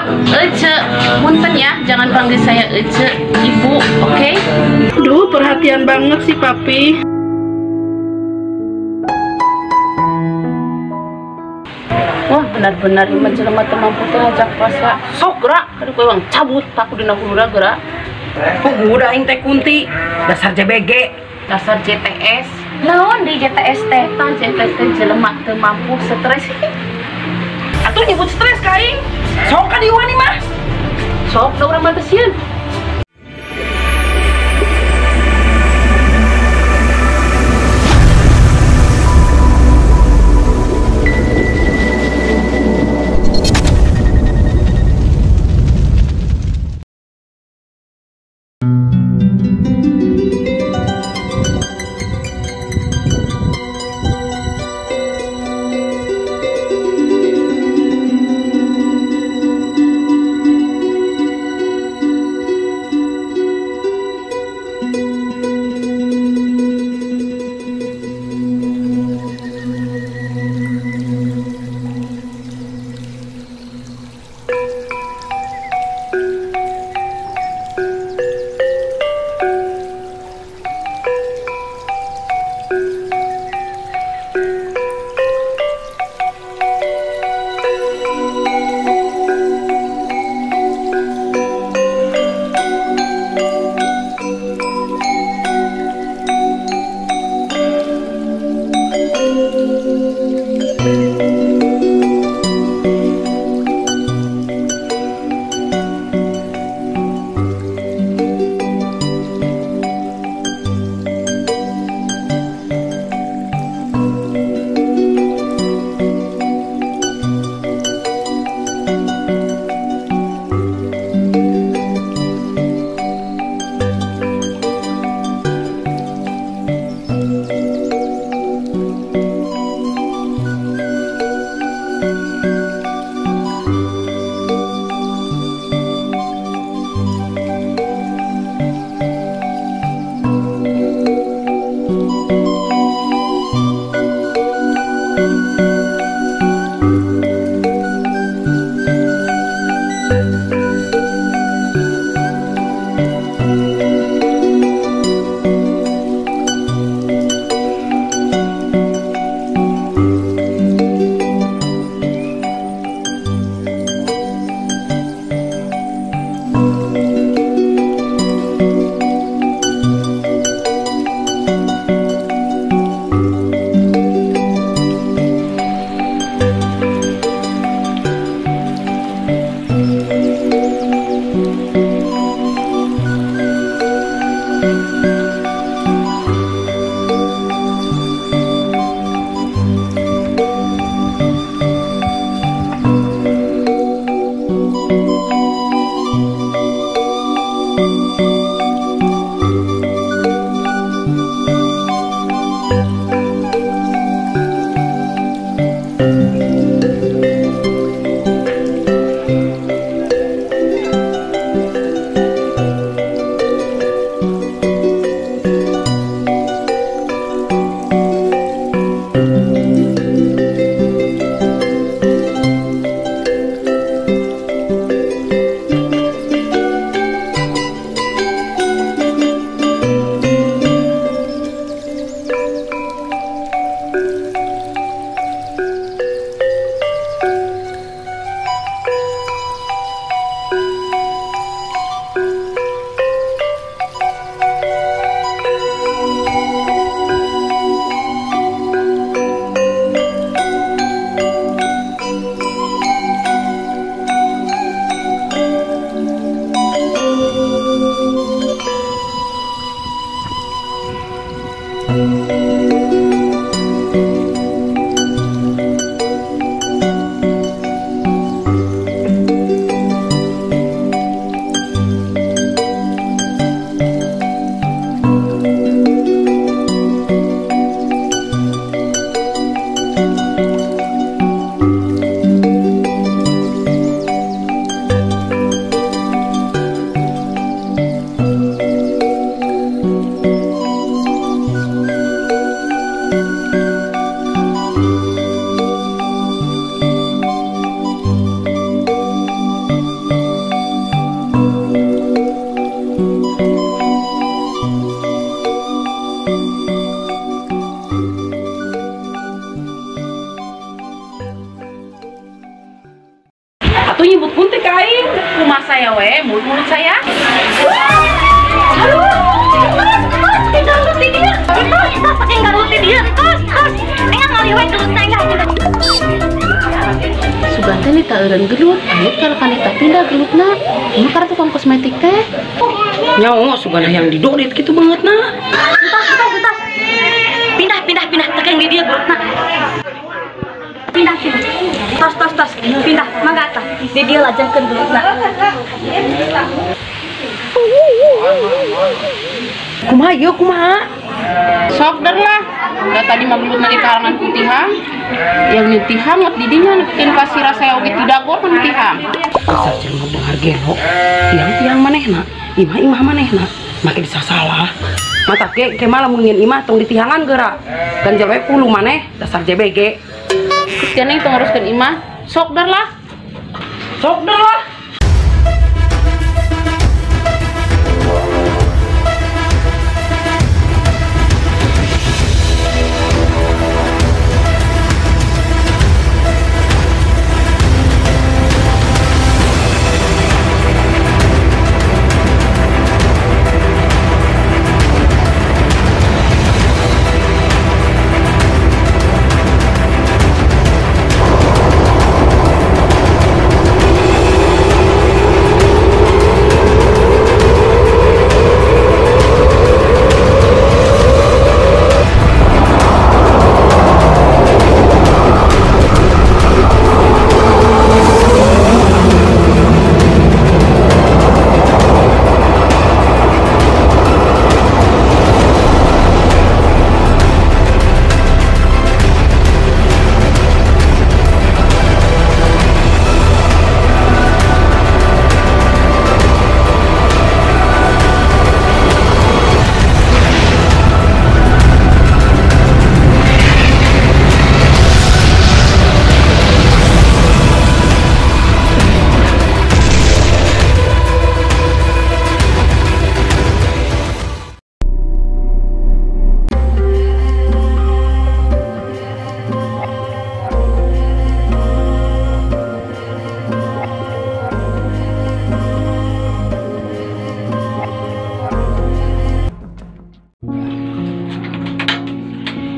Ece, punten ya, jangan panggil saya Ece, Ibu, oke? Okay? Duh, perhatian banget sih Papi. Wah, benar-benar ieu mah jelema teu mampu teh ngajak puasa. Sok gerak, aduh kowe wang cabut paku dina huluna gerak. Puguh aing teh kunti, dasar JBG, dasar JTS. Naon di JTS teh? Tah JTS teh jelema teu mampu stres. Atuh nyebut stres ka aing. Sok ka dieu nih mah. Sok da urang mah teu sieun. Atuh nyebut kunti ka aing. Rumah saya we, mulut-mulut saya. Aduh, tos, tos, di dieu. Tos, tos, saking garut di dieu. Tos, tos. Enggak ngaliwet gelutna enggak. Sugan teh nita eureun gelut, aya kalau kanita pindah gelutna. Ini karena tukang kosmetik teh. Nyawa sugan yang didorit kitu banget na. Tos, tos, tos. Pindah, pindah, pindah. Tekeng di dieu gelutna. Pindah, pindah. Tos, tos, tos. Pindah, mangga tah. Di dieu lajengkeun gelutna. Kumaha ieu kumaha? Sok der lah. Da tadi mah gelut di kalangan putihan. Yang nitihang ngot didinya nepikin kasira saya oge tidak gor kan nitihang. Dasar jelema beunghar gelo. Tiang-tiang manehna, imah-imah manehna, make disasalah. Mata ge ke malah mun imah tong ditihangan geura. Ganjel we pulu maneh dasar JBG. Kristiana itu nguruskeun imah, sok der lah. Sok der lah.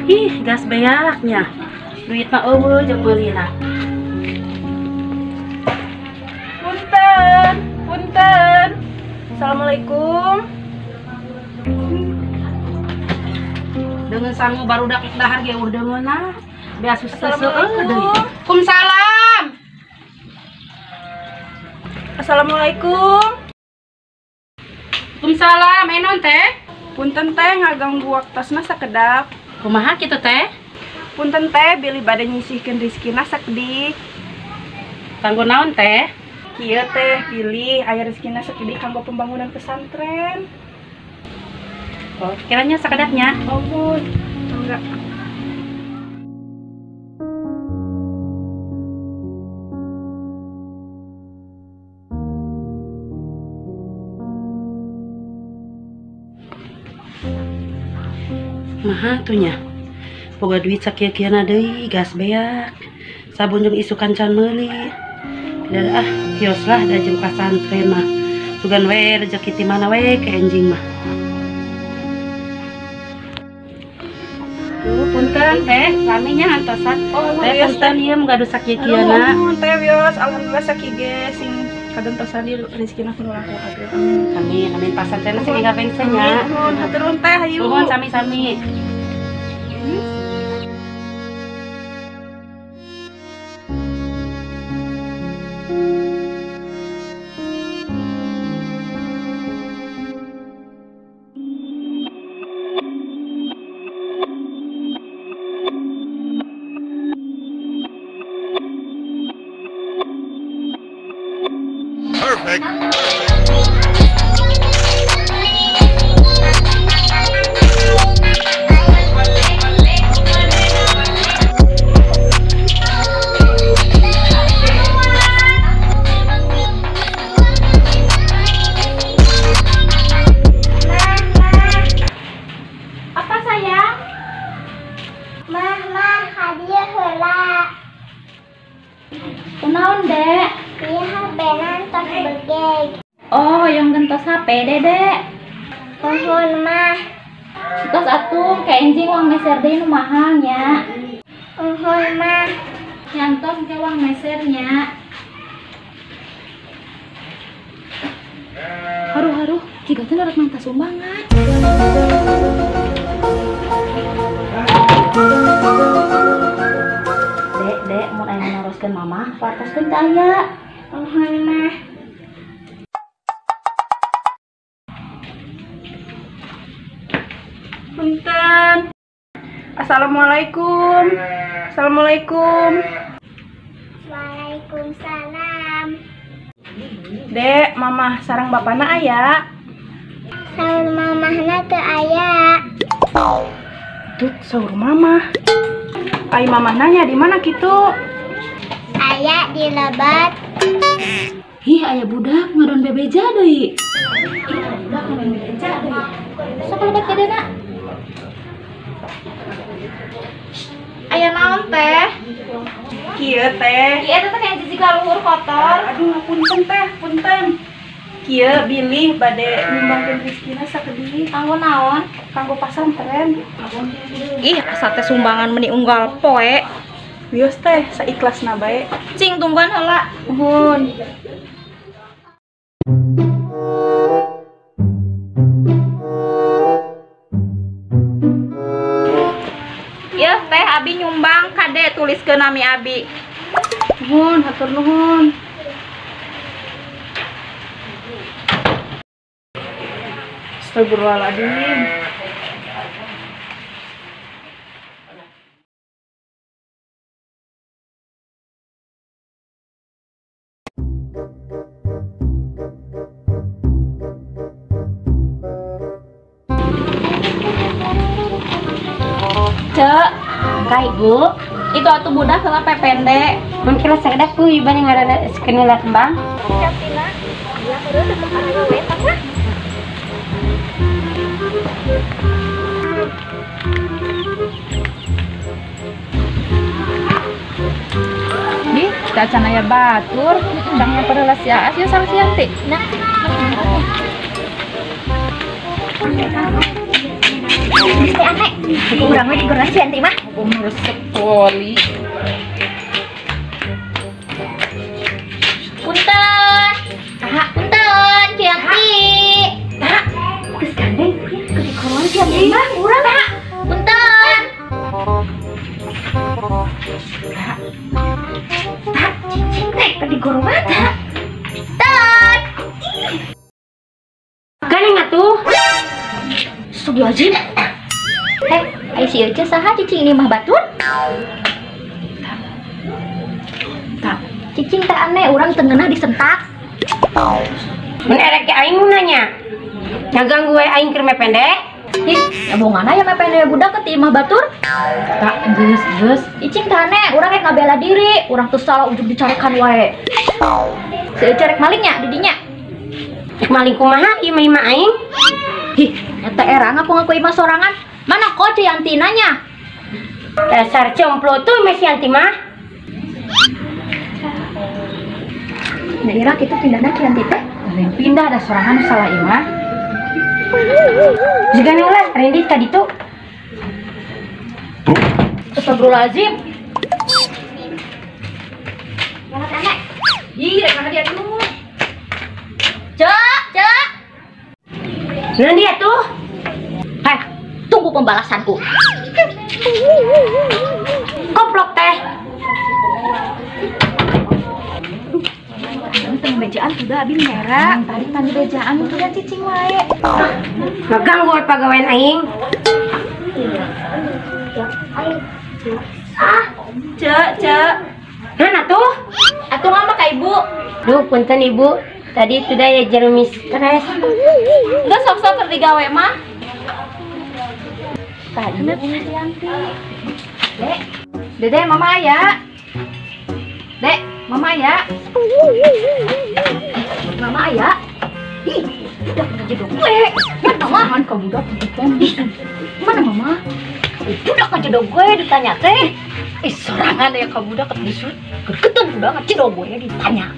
Ih, gas beaknya. Duit mah eueuh jeung meulina. Punten, punten. Assalamualaikum. Dengan sangu barudak dahar ge eueuh deungeunna. Bea susah seueur deui. Waalaikumsalam. Assalamualaikum. Waalaikumsalam, enon teh. Punten teh ngaganggu waktosna sakedap. Kumaha kitu teh? Punten teh bilih bade nyisihkeun rezekina sakedik. Kanggo naon teh? Kieu teh bilih aya rezekina sakedik kanggo pembangunan pesantren. Oh, kiranya sakedapnya. Oh, mun. Enggak. Maha tuh nya. Boga duit sakieu-kieuna deui gas beak. Sabun jeung isukan can meuli. Da ah, kios lah da jeung pasantren mah. Sugan we rezeki ti mana we ke enjing mah. Duh, punten teh, laminya antosan. Oh, teh punten ieu mun gaduh sakieu-kieuna. Nuhun teh wios, alhamdulillah sakieu ge sing kagentosan di rezekina ku nu langkung ageng. Amin. Amin, amin pasantrenna sing enggal nya. Nuhun, hatur nuhun teh hayu. Nuhun sami-sami. Perfect. Apa sayang? Mah, mah, hadiah heula. Kunaon, Dek? Iya, Ageg. Oh, yang gentos HP, Dede. Mohon mah. Tos atuh ke enjing uang meser deui nu mahal nya. Mohon mah. Nyantos ke uang mesernya. Haruh-haruh, jiga teh rek minta sumbangan. Dek, dek, mun aya naroskeun mama, wartoskeun teu aya. Mohon mah. Punten. Assalamualaikum. Assalamualaikum. Waalaikumsalam. Dek, mamah sareng bapana aya? Saur mamahna teu aya. Tut, saur mamah. Ai mamah nanya di mana kitu? Aya di lebat. Ih, aya budak ngadon bebeja deui. Ih, aya budak ngadon bebeja deui. Sok lebat ka deuna. Aya naon teh? Kieu teh. Ieu teh kayak jijik ka luhur kotor. Aduh, punten teh, punten. Kieu bilih bade nyumbangkeun rezekina sakedik. Kanggo naon? Kanggo pasantren. Ih, asa teh sumbangan meni unggal poe. Wios teh saikhlasna bae. Cing tungguan heula. Nuhun. Ieu teh abi nyumbang kade tuliskeun nami abi. Nuhun, hatur nuhun. Astagfirullahaladzim. Cek, Ka ibu, itu atuh budak heula pepende. Mun kira sakedak ku ieu bani ngaranna sekenila kembang. Capina. Ya heureun teu parah we tah mah. Di, tacan aya batur, cangnya perelas ya, asyik sareng si Yanti. Nah, mesti aneh. Urang mah digoreng si Yanti mah. Umur sekali. Punten. Punten, si Yanti. Geus gandeng ieu keur digoreng si Yanti mah urang. Punten. Tah, cicing teh keur digoreng tah. Punten. Gandeng atuh. Astagfirullahaladzim. Ai si Ece saha cicing ini mah batur? Cicing teh aneh urang teu ngeunah disentak. Mun erek ge aing mun nanya. Ngaganggu we aing keur mepende. Ih, ya bongana ya mepende budak ke ti imah batur. Tak geus geus. Cicing teh aneh urang rek ngabela diri, urang teu salah ujug dicarekan wae. Si Ece rek malingnya di dinya. Rek maling kumaha ieu mah imah aing? Hih, eta era ngaku-ngaku imah sorangan. Mana kok si Yanti nanya? Dasar jomplo tuh mes Yanti mah. Nah, ira kitu pindahna ki Yanti teh. Lain pindah da sorangan salah imah. Jiga lah Randy tadi tuh. Astagfirullahaladzim. Mana aneh? Ih, rek mana dia tuh? Cek, cek. Nah dia tuh. Heh, tunggu pembalasanku. Koplok teh. Teng bejaan udah abi merah. Tadi tadi bejaan udah cicing wae. Ngaganggu pagawean aing. Cek, cek. Nah tuh. Atuh ngambek ka ibu. Duh, punten ibu. Tadi sudah ya jerumi stres. Geus sok-sok keur digawe mah. Tadi si Yanti. Dek, Dede mama aya. Dek, mama aya. Mama aya. Ih, budak ngajedog gue. Mana mama? Kan ka budak gitu. Ih, mana mama? Budak ngajedog gue ditanya teh. Ih, sorangan ya ka budak disut. Gergetan budak ngajedog gue ditanya.